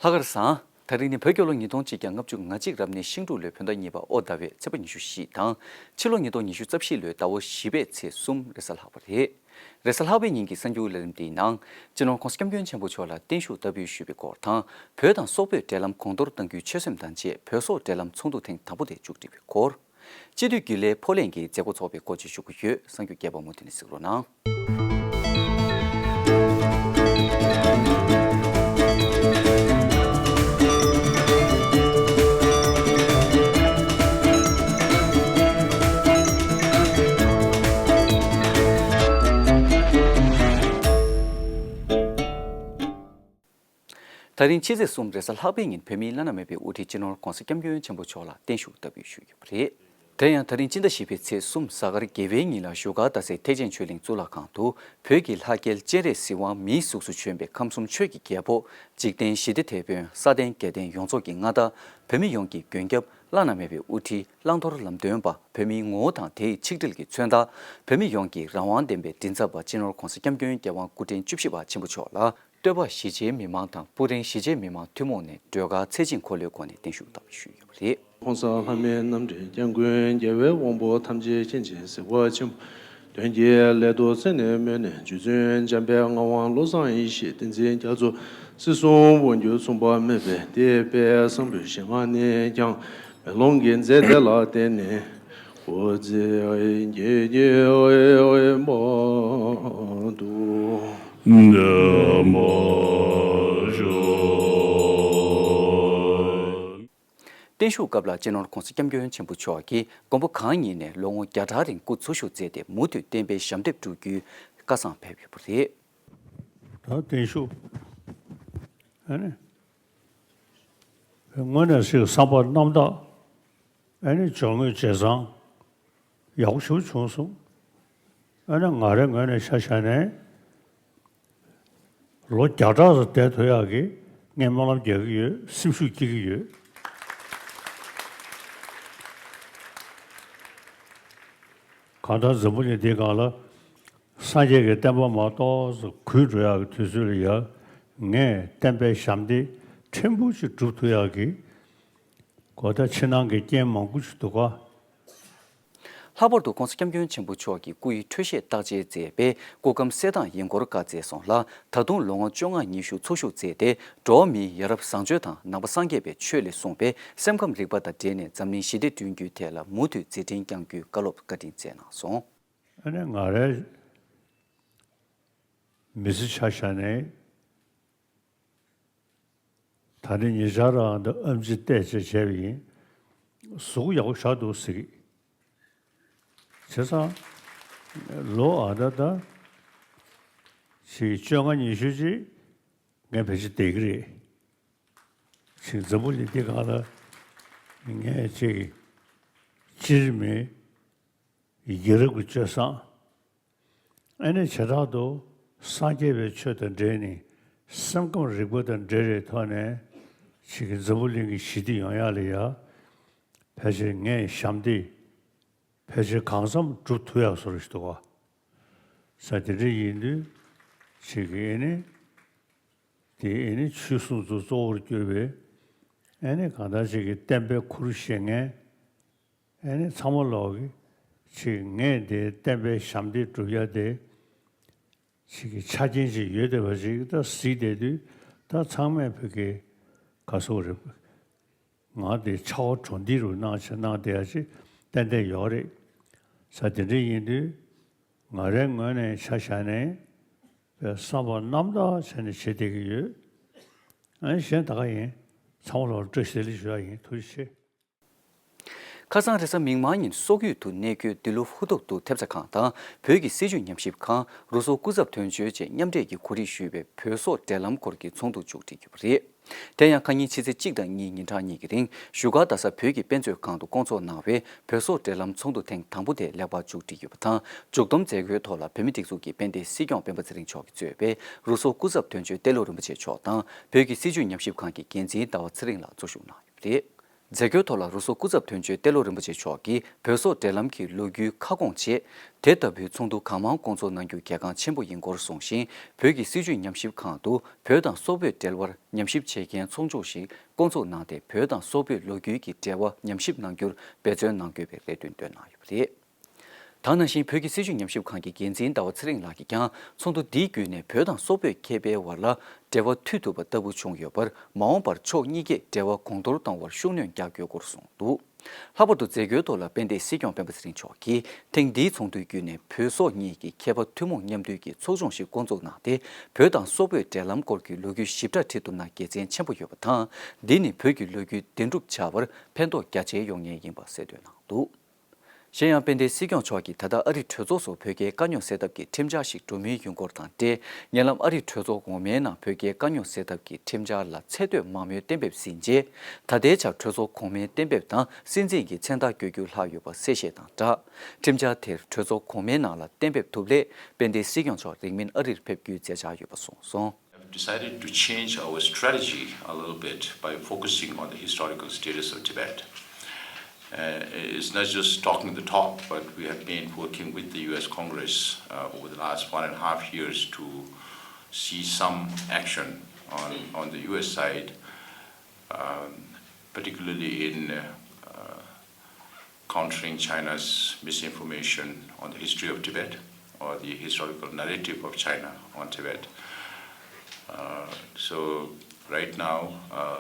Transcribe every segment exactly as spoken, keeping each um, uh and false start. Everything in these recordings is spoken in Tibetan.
ལྷག་དཀར་བཟང་། ད་རིང་ནི་བོད་རྒྱལ་ལོ་ཉིས་སྟོང་གཅིག་བརྒྱ་ལྔ་བཅུ་ང་གཅིག་རབ་གནས་ཤིང་འབྲུག་ལོའི་བོད་ཟླ་གཉིས་པ་ཨོ་ཟླ་བའི་ཚེས་པ་ཉི་ཤུ་བཞི་དང་། ཕྱི་ལོ་ཉིས་སྟོང་ཉི་ཤུ་རྩ་བཞི་ལོའི་ཟླ་བ་བཞི་པའི་ཚེས་གསུམ་རེས་གཟའ་ལྷག་པ་རེད། རེས་གཟའ་ལྷག་པའི་ཉིན་གྱི་གསར་འགྱུར་ལས་རིམ་འདིའི་ནང་། སྤྱི་ནོར་༧གོང་ས་༧སྐྱབས་མགོན་ཆེན་པོ་མཆོག་ལ་བརྟན་བཞུགས་བསྟར་འབུལ་ཞུས་པའི་སྐོར་དང་། བོད་དང་སོག་པོའི་འབྲེལ་ལམ་གོང་མཐོར་གཏང་རྒྱུའི་ཆོད་སེམས་དང་བཅས་བོད་སོག་འབྲེལ་ལམ་ཚོགས་འདུ་ཐེངས་དང་པོ་དེ་མཇུག་བསྒྲིལ་བའི་སྐོར། སྤྱི་འཐུས་རྒྱུན་ལས་ཕོ་ལྷན་གྱི་མཛད་སྒོ་འཚོགས་པའི་སྐོར་བཅས་ཞུ་གི་ཡོད། གསར་འགྱུར་རྒྱས་པ་མུ་མཐུད་ནས་གཟིགས་རོགས་གནང་། ད་རིང་ཕྱི་ཚེས་གསུམ་རེས་གཟའ་ལྷག་པའི་ཉིན་བོད་མིའི་བླ་ན་མེད་པའི་དབུ་ཁྲིད་སྤྱི་ནོར་༧གོང་ས་༧སྐྱབས་མགོན་ཆེན་པོ་མཆོག་ལ་བརྟན་བཞུགས་བསྟར་འབུལ་ཞུས་ཡོད་པ་རེད། དེ་ཡང་ད་རིང་སྤྱི་ཟླ་བཞི་པའི་ཚེས་གསུམ་གཟའ་སྐར་དགེ་བའི་ཉིན་ལ་བཞུགས་སྒར་རྡ་སའི་ཐེག་ཆེན་ཆོས་གླིང་གཙུག་ལག་ཁང་དུ་བོད་ཀྱི་ལྷ་སྐལ་སྤྱན་རས་གཟིགས་དབང་མིའི་གཟུགས་སུ་བྱོན་པའི་ཁམས་གསུམ་ཆོས་ཀྱི་རྒྱལ་པོ་འཇིག་རྟེན་ཞི་བདེ་དེད་དཔོན་སྲ་བརྟན་རྒྱལ་བསྟན་ཡོངས་རྫོགས་ཀྱི་མངའ་བདག་བོད་མི་ཡོངས་ཀྱི་མགོན་སྐྱབས་བླ་ན་མེད་པའི་དབུ་ཁྲིད་བླང་དོར་ལམ་སྟོན་པ་བོད་མིའི་ངོ་བོ་དང་དེའི་ཆིག་སྒྲིལ་གྱི་མཚོན་རྟགས་བོད་མི་ཡོངས་ཀྱི་རང་དབང་ལྡན་པའི་མགྲིན་ཚབ་པ་སྤྱི་ནོར་༧གོང་ས་༧སྐྱབས་མགོན་རྒྱལ་དབང་སྐུ་ཕྲེང་བཅུ་བཞི་པ་ཆེན་པོ་མཆོག་ལ། སྟོད་པ་གཞིས་བྱེས་མི་མང་དང་སྤུ་ཧྲེང་གཞིས་བྱེས་མི་མང་ཐུན་མོང་ནས་སྒྲོལ་དཀར་ཚེ་བྱིན་འཁོར་ལོའི་སྒོ་ནས་བརྟན་བཞུགས་བསྟར་ཞུས་ཡོད་པ་རེད། ༸གོང་ས་ལྷ་མིའི་རྣམ་འདྲེན་སྐྱབས་མགོན་རྒྱལ་བའི་དབང་པོ་ཐམས་ཅད་མཁྱེན་ཅིང་གཟིགས་པ་ཆེན་པོ། དོན་གྱི་སླད་དུ་སེམས་ནས་སྨོན་ནས་རྗེ་བཙུན་འཇམ་དཔལ་ངག་དབང་བློ་བཟང་ཡེ་ཤེས་བསྟན་འཛིན་རྒྱ་མཚོ་སྲིད་གསུམ་དབང་སྒྱུར་མཚུངས་པ་མེད་པའི་དེ་དཔལ་བཟང་པོའི་ཞལ་སྔ་ནས་ཀྱང་། མེ་ལོང་གི་མཛད་དེ་ལ་བརྟེན་ནས་སྐུ་ཚེ་ཡི་གེ་ཡི་འོད་མ་དུ་ནས་མ་ཤར། བརྟན་བཞུགས་སྐབས་ལ་སྤྱི་ནོར་༸གོང་ས་༸སྐྱབས་མགོན་ཆེན་པོ་མཆོག་གིས་མགོན་པོ་གང་ཉིད་ནས་ལོ་ངོ་བརྒྱ་ཕྲག་རིང་སྐུ་འཚོ་བཞུགས་མཛད་དེ་མུ་མཐུད་བསྟན་པའི་ཞབས་འདེགས་སྒྲུབ་རྒྱུའི་བཀའ་བཟང་ཕེབས་ཡོད་པ་རེད། ད་བརྟན་བཞུགས་ཨ་ནི་དངོས་གནས་སུ་བསམ་པ་རྣམ་དག་ཨ་ནི་སྦྱོར་དངོས་བྱས་ཙང་ཡག་པོ་ཞེ་པོ་བྱུང་སོང་། ཨ་ནི་ང་རའི་ངོས་ནས་ཆ་བཞག་ནས་ལོ་བརྒྱ་ཕྲག་ཙམ་བསྡད་ཐུབ་ཡག་གི་ངས་སྨོན་ལམ་རྒྱག་གི་ཡོད། སེམས་ཤུགས་སྐྱེ་གི་ཡོད། གང་ལྟར་འཛམ་བུ་གླིང་འདིའི་སྒང་ལ་སངས་རྒྱས་ཀྱི་བསྟན་པ་མ་གཏོགས་སུ་གུད་འགྲོ་ཡག་གི་དུས་ཚོད་ལ་ཡ། ངས་བསྟན་པའི་ཞབས་འདེགས་ཕྲན་བུ་ཞིག་སྒྲུབ་ཐུབ་ཡག་གི་གོ་ད་ཕྱི་ནང་གི་རྐྱེན་མང་པོ་ཞིག་འདུག་ག། ལྷག་པར་དུ་༸གོང་ས་༸སྐྱབས་མགོན་ཆེན་པོ་མཆོག་གི་སྐུ་ཡི་འཕྲོད་བཞེས་བརྟག་དཔྱད་མཛད་པའི་སྐུ་ཁམས་གསལ་ཐང་ཡིན་སྐོར་བཀའ་སྩལ་སོང་ལ། ད་དུང་ལོ་ངོ་བཅོ་ལྔ་ཉི་ཤུ་འཚོ་བཞུགས་མཛད་དེ། འགྲོ་བ་མིའི་ཡ་རབས་བཟང་སྤྱོད་དང་ནང་པ་སངས་རྒྱས་པའི་ཆོས་ལས་གསུངས་པའི་སེམས་ཁམས་རིག་པ་དང་འབྲེལ་ནས་འཛམ་གླིང་ཞི་བདེ་བསྐྲུན་རྒྱུའི་ཐད་ལ་མུ་མཐུད་མཛད་འཕྲིན་བསྐྱང་རྒྱུའི་བཀའ་སློབ་བཀའ་དྲིན་སྩལ་གནང་སོང་། ཨ་ནི་ང་རའི་མི་ཚེ་ཆ་བཞག་ནས། ད་ནི་ཉེ་ཆར་རང་དུ་ཨེམ་ཆི་བལྟས་བྱས་བྱས་པ་ཡིན། གཟུགས་ཡག་པོ་ཞེ་དྲག་འདུག་ཟེར་གི། བྱས་ཙང་། ལོ་ཨ་ད་ད། ཞིག་བཅོ་ལྔ་ཉི་ཤུ་ཅིག་ངས་ཕལ་ཆེར་བསྡད་ཀྱི་རེད། ཞིག་འཛམ་བུ་གླིང་འདི་སྒང་ལ་ངས་ཅིག་སྤྱིར་མི་ཡ་རབས་ཀྱི་སྤྱོད་བཟང་། ཨ་ནི་བྱེ་བྲག་ཏུ་སངས་རྒྱས་པའི་ཆོས་དང་འབྲེལ་ནས་སེམས་ཁམས་རིག་པ་དང་འབྲེལ་བའི་ཐོག་ནས་ཅིག་གི་འཛམ་བུ་གླིང་གི་ཞི་བདེ་ཡོང་ཡག་ལ་ཡ་ཕལ་ཆེར་ངས་ཞབས་འདེགས་ཕལ་ཆེར་གང་འཚམ་སྒྲུབ་ཐུབ་ཡག་བཟོ་འདྲ་ཞིག་འདུག་ག། ས་དེ་འདྲ་ཡིན་དུས་ཅིག་གི་ཨ་ནི་དེ་ཨ་ནི་ཆོས་སྲུང་ཚོ་གཙོ་བོར་གྱུར་པའི་ཨ་ནི་གང་ལྟར་ཅིག་གི་བསྟན་པའི་ཁུར་བཞེས་མཁན། ཨ་ནི་ཚང་མ་ལོག་གི་ཅིག་ངས་དེ་བསྟན་པའི་ཞབས་འདེགས་སྒྲུབ་ཡ་དེ་ཅིག་གི་ཆ་རྐྱེན་ཅིག་ཡོད་བསྡད་པ་ཅིག་ད་གཟིགས་བསྡད་དུས་ད་ཚང་མས་བོད་ཀྱི་ག་སོ་རེད། ང་དེ་ཆ་བ་གྲོང་སྡེ་རུ་གནང་བྱས་གནང་བསྡད་ཡ་ཅིག་ཏན་ཏན་ཡོད་རེད། ས་དེ་འདྲ་ཡིན་དུས་ང་རའི་ངོས་ནས་ཆ་བཞག་ནས་བསམ་པ་རྣམ་དག་བྱས་ནས་བྱེད་བསྡད་ཀྱི་ཡོད། ཨ་ནི་གཞན་ད་ག་ཡིན། ཚང་མ་ལ་བཀྲ་ཤིས་བདེ་ལེགས་ཞུ་ཡ་ཡིན། ཐུགས་རྗེ་ཆེ། ཁ་སང་རེས་གཟའ་མིག་དམར་ཉིན་སོག་ཡུལ་དུ་གནས་འཁོད་དི་ལུ་ཧུ་ཐོག་ཏུ་ཐེབས་རྩ་ཁང་དང་བོད་ཀྱི་སྲིད་བྱུས་ཉམས་ཞིབ་ཁང་། རུ་སོག་སྐུ་ཚབ་དོན་གཅོད་བཅས་མཉམ་འབྲེལ་གྱིས་གོ་སྒྲིག་ཞུས་པའི་བོད་སོག་འབྲེལ་ལམ་སྐོར་གྱི་ཚོགས་འདུ་མཇུག་སྒྲིལ་ཡོད་པ་རེད། དེ་ཡང་ཁ་ཉིན་ཕྱི་ཚེས་གཅིག་དང་གཉིས་ཉིན་གྲངས་གཉིས་ཀྱི་རིང་བཞུགས་སྒར་རྡ་ས་བོད་ཀྱི་དཔེ་མཛོད་ཁང་དུ་བསྐོང་ཚོགས་གནང་བའི་བོད་སོག་འབྲེལ་ལམ་ཚོགས་འདུ་ཐེངས་དང་པོ་དེ་ལེགས་པར་མཇུག་སྒྲིལ་ཡོད་པ་དང་། མཇུག་བསྡོམས་མཛད་སྒོའི་ཐོག་ལ་བོད་མིའི་སྒྲིག་འཛུགས་ཀྱི་དཔལ་ལྡན་སྲིད་སྐྱོང་སྤེན་པ་ཚེ་རིང་མཆོག་གིས་གཙོས་པའི་རུ་སོག་སྐུ་ཚབ་དོན་གཅོད་ཏེ་ལོ་རིན་པོ་ཆེ་མཆོག་དང་བོད་ཀྱི་སྲིད་བྱུས་ཉམས་ཞིབ་ཁང་གི་འགན་འཛིན་ཟླ་བ་ཚེ་རིང་ལགས་གཙོ་བཞུགས་གནང་ཡོད་པ་རེད། མཛད་སྒོའི་ཐོག་ལ་རུ་སོག་སྐུ་ཚབ་དོན་གཅོད་ཏེ་ལོ་རིན་པོ་ཆེ་མཆོག་གིས་བོད་སོག་འབྲེལ་ལམ་གྱི་ལོ་རྒྱུས་ཁ་སྐོང་བྱས། དེ་ལྟ་བུའི་ཚོགས་འདུ་གང་མང་སྐོང་ཚོགས་གནང་རྒྱུ་གལ་འགངས་ཆེན་པོ་ཡིན་སྐོར་གསུངས་ཤིང་། བོད་ཀྱི་སྲིད་བྱུས་ཉམས་ཞིབ་ཁང་དུ་བོད་དང་སོག་པོའི་འབྲེལ་བར་ཉམས་ཞིབ་བྱེད་མཁན་ཚོགས་ཆུང་ཞིག་སྐོང་ཚོགས་གནང་སྟེ། བོད་དང་སོག་པོའི་ལོ་རྒྱུས་ཀྱི་འབྲེལ་བ་ཉམས་ཞིབ་གནང་རྒྱུར་འབད་བརྩོན་གནང་དགོས་པའི་རེ་འདུན་བཏོན་གནང་ཡོད་པ་རེད། ད་ནང་བཞིན་བོད་ཀྱི་སྲིད་བྱུས་ཉམས་ཞིབ་ཁང་གི་འགན་འཛིན་ཟླ་བ་ཚེ་རིང་ལགས་ཀྱིས་ཀྱང་ཚོགས་འདུ་འདིའི་བརྒྱུད་ནས་བོད་དང་སོག་པོའི་མཁས་པའི་བར་ལ་འབྲེལ་བ་མཐུད་ཐུབ་པ་ལྟ་བུ་བྱུང་ཡོད་པར། མ་འོངས་པར་ཕྱོགས་གཉིས་ཀས་འབྲེལ་བ་གོང་མཐོར་གཏོང་བར་ཤུགས་སྣོན་རྒྱག་དགོས་སྐོར་གསུངས་འདུག། ལྷག་པར་དུ་མཛད་སྒོའི་ཐོག་ལ་དཔལ་ལྡན་སྲིད་སྐྱོང་སྤེན་པ་ཚེ་རིང་མཆོག་གིས་ཐེངས་འདིའི་ཚོགས་འདུའི་བརྒྱུད་ནས་བོད་སོག་གཉིས་ཀྱི་མཁས་པ་ཐུན་མོང་མཉམ་འདུས་ཀྱི་ཚོགས་ཆུང་ཞིག་སྐོང་ཚོགས་གནང་སྟེ། བོད་དང་སོག་པོའི་འབྲེལ་ལམ་སྐོར་གྱི་ལོ་རྒྱུས་ཞིབ་ཕྲ་བྲིས་ཐུབ་ན་དགེ་མཚན་ཆེན་པོ་ཡོད་པ་དང་། འདི་ནི་བོད་ཀྱི་ལོ་རྒྱུས་བདེན་གྲུབ་བྱ་བར་ཕན་ཐོགས་རྒྱ་ཆེ་ཡོང་ངེས་ཡིན་པ་གསལ་སྟོན་གནང་འདུག། གཞན་ཡང་དཔལ་ལྡན་སྲིད་སྐྱོང་མཆོག་གིས་ད་ལྟ་ཨ་རིའི་གྲོས་ཚོགས་སུ་བོད་རྒྱའི་དཀའ་རྙོག་སེལ་ཐབས་ཀྱི་ཁྲིམས་འཆར་ཞིག་འགྲོ་མུས་ཡིན་སྐོར་དང་འབྲེལ། ཉེ་ལམ་ཨ་རིའི་གྲོས་ཚོགས་འོག་མའི་ནང་བོད་རྒྱའི་དཀའ་རྙོག་སེལ་ཐབས་ཀྱི་ཁྲིམས་འཆར་ལ་ཚད་མཐོའི་མང་མོས་གཏན་འབེབས་ཟིན་རྗེས། ད་ལྟའི་ཆར་གྲོས་ཚོགས་གོང་མའི་གཏན་འབེབས་དང་སྲིད་འཛིན་གྱི་མཚན་རྟགས་བཀོད་རྒྱུ་ལྷག་ཡོད་པ་གསལ་བཤད་དང་སྦྲགས། ཁྲིམས་འཆར་དེར་གྲོས་ཚོགས་གོང་མའི་ནང་ལ་གཏན་འབེབས་ཐུབ་སླད། དཔལ་ལྡན་སྲིད་སྐྱོང་མཆོག་རིང་མིན་ཨ་རིར་ཕེབས་རྒྱུའི་མཛད་འཆར་ཡོད་པ་གསུངས་སོང་། Have decided to change our strategy a little bit by focusing on the historical status of Tibet. Uh, it's not just talking the talk, but we have been working with the U S Congress uh, over the last one and a half years to see some action on, on the U S side, um, particularly in uh, uh, countering China's misinformation on the history of Tibet or the historical narrative of China on Tibet. Uh, so right now, uh,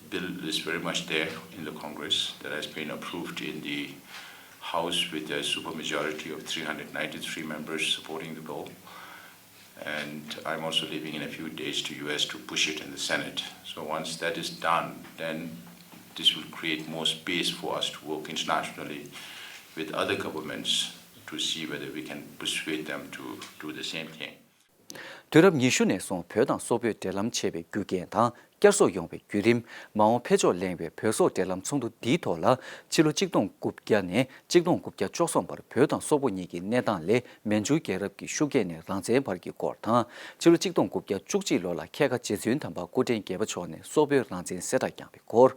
bill is very much there in the Congress that has been approved in the House with a supermajority of three hundred ninety-three members supporting the bill. And I'm also leaving in a few days to U S to push it in the Senate. So once that is done, then this will create more space for us to work internationally with other governments to see whether we can persuade them to do the same thing. དུས་རབས་ཉི་ཤུ་ནས་བཟུང་བོད་དང་སོག་པོའི་འབྲེལ་ལམ་ཆད་པའི་རྒྱུ་རྐྱེན་དང་། བསྐྱར་གསོ་ཡོང་བའི་བརྒྱུད་རིམ། མ་འོངས་འཕེལ་ཕྱོགས་གླེང་བའི་བོད་སོག་འབྲེལ་ལམ་ཚོགས་འདུ་འདིའི་ཐོག་ལ། ཕྱི་ལོ་གཅིག་སྟོང་དགུ་བརྒྱ་ནས་གཅིག་སྟོང་དགུ་བརྒྱ་བཅུ་གསུམ་བར་བོད་དང་སོག་པོ་གཉིས་ཀྱི་གནས་སྟངས་ལས། མན་ཇུ་རྒྱལ་རབས་ཀྱི་ཤུགས་རྐྱེན་ནས་རང་བཙན་བར་གྱི་སྐོར་དང་། ཕྱི་ལོ་གཅིག་སྟོང་དགུ་བརྒྱ་བཅུ་གཅིག་ལོ་ལ་མཁས་དགའ་རྗེ་བཙུན་དམ་པ་སྐུ་ཕྲེང་བརྒྱད་པ་མཆོག་ནས་སོག་པོའི་རང་བཙན་གསལ་བསྒྲགས་བསྐྱངས་པའི་སྐོར།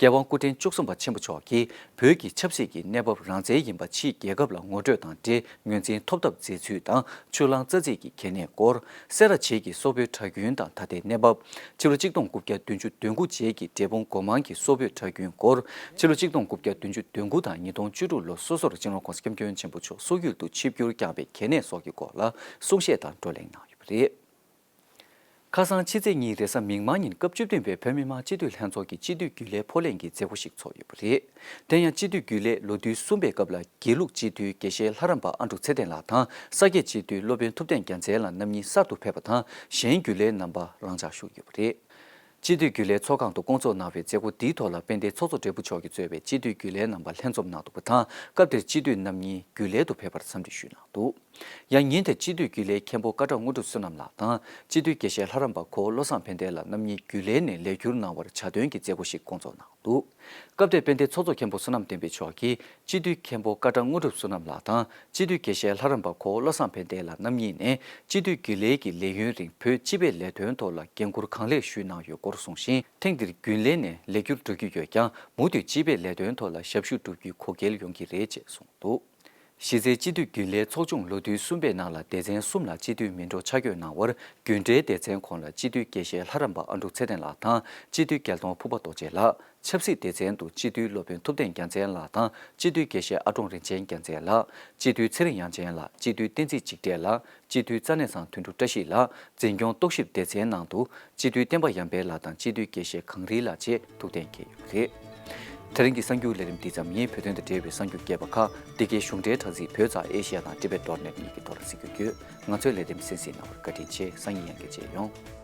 རྒྱལ་དབང་སྐུ་ཕྲེང་བཅུ་གསུམ་པ་ཆེན་པོ་མཆོག་གིས་བོད་ཀྱི་ཆབ་སྲིད་ཀྱི་གནས་བབ་རང་བཙན་ཡིན་པ་ཕྱིའི་རྒྱལ་ཁབ་ལ་ངོ་སྤྲོད་དང་འབྲེལ། ངོས་འཛིན་ཐོབ་ཐབས་མཛད་ཚུལ་དང་། ཆུ་གླང་རྩ་རྩེད་ཀྱི་གལ་གནད་སྐོར། སེ་ར་བྱེས་ཀྱི་སོག་པོའི་གྲྭ་རྒྱུན་དང་ད་ལྟའི་གནས་བབ། ཕྱི་ལོ་གཅིག་སྟོང་དགུ་བརྒྱ་བདུན་ཅུ་དོན་དགུ་རྗེས་ཀྱི་འབྲས་སྤུངས་སྒོ་མང་གི་སོག་པོའི་གྲྭ་རྒྱུན་སྐོར། ཕྱི་ལོ་གཅིག་སྟོང་དགུ་བརྒྱ་བདུན་ཅུ་དོན་དགུ་དང་ཉིས་སྟོང་བཅུ་དྲུག་ལོ་སོ་སོར་སྤྱི་ནོར་༸གོང་ས་༸སྐྱབས་མགོན་ཆེན་པོ་མཆོག་སོག་ཡུལ་དུ་ཆིབས་བསྒྱུར་བསྐྱངས་པའི་གལ་གནད་སོགས་ཀྱི་སྐོར་ལ་གསུང་བཤད་དང་བགྲོ་གླེང་གནང་ཡོད་པ་རེད། ཁ་སང་ཕྱི་ཚེས་གཉིས་རེས་གཟའ་མིག་དམར་ཉིན་སྐབས་བཅུ་བདུན་པའི་བོད་མི་མང་སྤྱི་འཐུས་ལྷན་ཚོགས་ཀྱི་སྤྱི་འཐུས་རྒྱུན་ལས་ཕོ་ལྷན་གྱི་མཛད་སྒོ་ཞིག་ཚོགས་ཡོད་པ་རེད། དེ་ཡང་སྤྱི་འཐུས་རྒྱུན་ལས་ལོ་དུས་གསུམ་པའི་སྐབས་ལ་དགེ་ལུགས་སྤྱི་འཐུས་དགེ་བཤེས་ལྷ་རམས་པ་ཨ་འབྲུག་ཚེ་བརྟན་ལགས་དང་། ས་སྐྱེས་སྤྱི་འཐུས་སློབ་དཔོན་ཐུབ་བསྟན་རྒྱལ་མཚན་ལགས་རྣམ་གཉིས་གསར་དུ་ཕེབས་པ་དང་། གཞན་རྒྱུན་ལས་རྣམ་པ་རང་འཇགས་བཞུགས་ཡོད་པ་རེད། སྤྱི་འཐུས་རྒྱུན་ལས་ཚོགས་ཁང་དུ་སྐོང་ཚོགས་གནང་བའི་མཛད་སྒོ་འདིའི་ཐོག་ལ་དཔལ་ལྡན་ཚོགས་གཙོ་སྦྲེལ་པོ་མཆོག་གིས་གཙོས་པའི་སྤྱི་འཐུས་རྒྱུན་ལས་རྣམ་པ་ལྷན་འཛོམས་གནང་འདུག་པ་དང་། སྐབས་དེར་སྤྱི་འཐུས་རྣམ་གཉིས་རྒྱུན་ལས་དུ་ཕེབས་པར་འཚམས་འདྲི་ཞུས་གནང་འདུག། ཡང་ཉིན་དེར་སྤྱི་འཐུས་རྒྱུན་ལས་མཁན་པོ་ཀ་ཊ་དངོས་གྲུབ་བསོད་ནམས་ལགས་དང་། སྤྱི་འཐུས་དགེ་བཤེས་ལྷ་རམས་པ་གོ་བོ་བློ་བཟང་ཕན་བདེ་ལགས་རྣམ་གཉིས་རྒྱུན་ལས་ནས་ལས་བསྒྱུར་གནང་བར་ཇ་འདོན་གྱི་མཛད་སྒོ་ཞིག་སྐོང་ཚོགས་གནང་འདུག། སྐབས་དེར་དཔལ་ལྡན་ཚོགས་གཙོ་མཁན་པོ་བསོད་ནམས་བསྟན་འཕེལ་མཆོག་གིས། སྤྱི་འཐུས་མཁན་པོ་ཀ་ཊ་དངོས་གྲུབ་བསོད་ནམས་ལགས་དང་། སྤྱི་འཐུས་དགེ་བཤེས་ལྷ་རམས་པ་གོ་བོ་བློ་བཟང་ཕན་བདེ་ལགས་རྣམ་གཉིས་ནས། སྤྱི་འཐུས་རྒྱུན་ལས་ཀྱི་ལས་ཡུན་རིང་བོད་སྤྱི་པའི་ལས་དོན་ཐོག་ལ་འགན་འཁུར་གང་ལེགས་ཞུས་གནང་ཡོད་སྐོར་གསུངས་ཤིང་། ཐེངས་འདིར་རྒྱུན་ལས་ནས་ལས་བསྒྱུར་འགྲོ་རྒྱུ་ཡོད་ཀྱང་། མུ་མཐུད་སྤྱི་པའི་ལས་དོན་ཐོག་ལ་ཞབས་ཞུ་བསྒྲུབ་རྒྱུའི་གོ་སྐལ་ཡོང་གི་རེད་ཅེས་གསུངས་འདུག། གཞི་རྩའི་སྤྱི་འཐུས་རྒྱུན་ལས་ཚོགས་ཆུང་ལོ་དུས་གསུམ་པའི་ནང་ལ་སྡེ་ཚན་གསུམ་ལ་སྤྱི་འཐུས་མི་འགྲོ་ཆ་བགོས་གནང་བར། རྒྱུན་གྲོལ་སྡེ་ཚན་ཁོངས་ལ་སྤྱི་འཐུས་དགེ་བཤེས་ལྷ་རམས་པ་ཨ་འབྲུག་ཚེ་བརྟན་ལགས་དང་། སྤྱི་འཐུས་རྒྱལ་མཐོང་ཕུར་པ་རྡོ་རྗེ་ལགས། ཆབ་སྲིད་སྡེ་ཚན་དུ་སྤྱི་འཐུས་སློབ་དཔོན་ཐུབ་བསྟན་རྒྱལ་མཚན་ལགས་དང་། སྤྱི་འཐུས་དགེ་བཤེས་ཨ་ཀྲོང་རིན་ཆེན་རྒྱལ་མཚན་ལགས། སྤྱི་འཐུས་ཚེ་རིང་དབྱངས་ཅན་ལགས། སྤྱི་འཐུས་བསྟན་འཛིན་འཇིགས་བྲལ་ལགས། སྤྱི་འཐུས་རྩ་གནས་ཚང་དོན་གྲུབ་བཀྲ་ཤིས་ལགས། འཛིན་སྐྱོང་རྟོག་ཞིབ་སྡེ་ཚན་ནང་དུ་སྤྱི་འཐུས་བསྟན་པ་ཡར་འཕེལ་ལགས་དང་སྤྱི་འཐུས་དགེ་བཤེས་གངས་རི་ལགས་བཅས་ཐུགས་གཏན་འཁེལ་ཡོད་པ་རེད། དེ་རིང་གི་གསར་འགྱུར་ལས་རིམ་འདི་ཙམ་ཡིན། བོད་དོན་དང་འབྲེལ་བའི་གསར་འགྱུར་རྒྱས་པ་ཁག་འདི་གའི་གཞུང་འབྲེལ་དྲ་ཚིགས་བོད་ཙ་ཨེ་ཤེ་ཡ་དང་ཊི་བེ་ཊི་ཌོཊ་ནེ་ཊི་གཉིས་ཀྱི་ཐོག་ལ་གཟིགས་རྒྱུ་ཡོད། ང་ཚོའི་ལས་རིམ་གསན་གཟིགས་གནང་བར་བཀའ་དྲིན་ཆེ། སང་ཉིན་ཡང་བསྐྱར་མཇལ་ཡོང་།